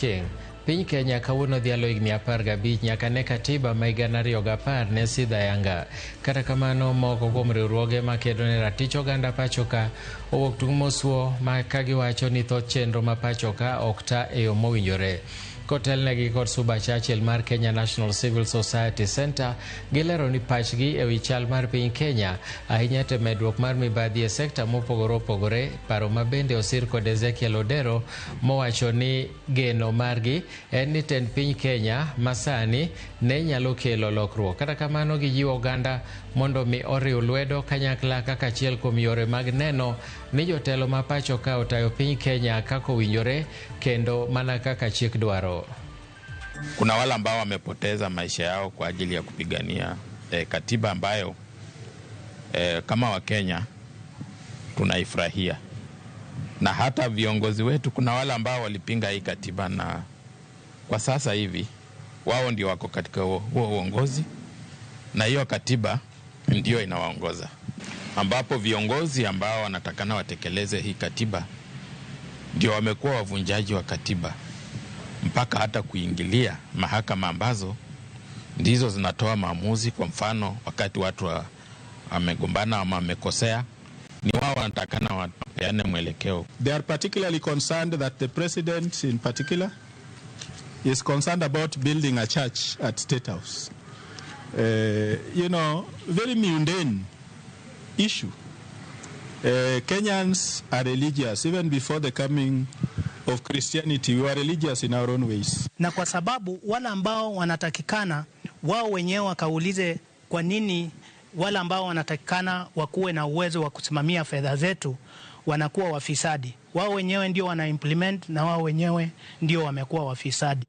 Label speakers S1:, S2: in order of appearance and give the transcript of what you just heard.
S1: Chieng'. Piny Kenya kawuono dhialo higni 15 nyaka ne katiba ma higa 2010 ne sidho ayanga. Kata kamano, moko kuom riwruoge makedo ne ratich oganda pachoka owuok tung' mosuo ma ka giwacho ni thoth chenro ma pachoka ok ta e yo mowinjore. Kotelnegi kod Suba Churchill mar Kenya National Civil Society Center, gilero ni pachgi e wi chal mar piny Kenya, ahinya te medruok mar mibadhi e sekta mopogore opogore, paro ma bende osir kod Ezekiel Odero mowacho ni geno margi en ni tend piny Kenya masani ne nyalo kelo lokruok. Kata kamano, gijiwo oganda mondo mi oriw lwedo kanyakla kaka achiel kuom yore mag neno ni jotelo ma pacho ka otayo piny Kenya kaka owinjore kendo mana kaka chik dwaro.
S2: Kuna wale ambao wamepoteza maisha yao kwa ajili ya kupigania katiba ambayo kama Wakenya tunaifurahia, na hata viongozi wetu kuna wale ambao walipinga hii katiba, na kwa sasa hivi wao ndio wako katika huo uongozi na hiyo katiba ndio inawaongoza, ambapo viongozi ambao wanatakana watekeleze hii katiba ndio wamekuwa wavunjaji wa katiba mpaka hata kuingilia mahakama ambazo ndizo zinatoa maamuzi. Kwa mfano, wakati watu wamegombana ama wamekosea, ni wao wanatakana wapeane mwelekeo.
S3: They are particularly concerned that the president in particular is concerned about building a church at State House. Very mundane issue. Kenyans are religious. Even before the coming of Christianity, we were religious in our own ways.
S4: Na kwa sababu wale ambao wanatakikana wao wenyewe wakaulize kwa nini wale ambao wanatakikana wakuwe na uwezo wa kusimamia fedha zetu wanakuwa wafisadi. Wao wenyewe ndio wana implement na wao wenyewe ndio wamekuwa wafisadi.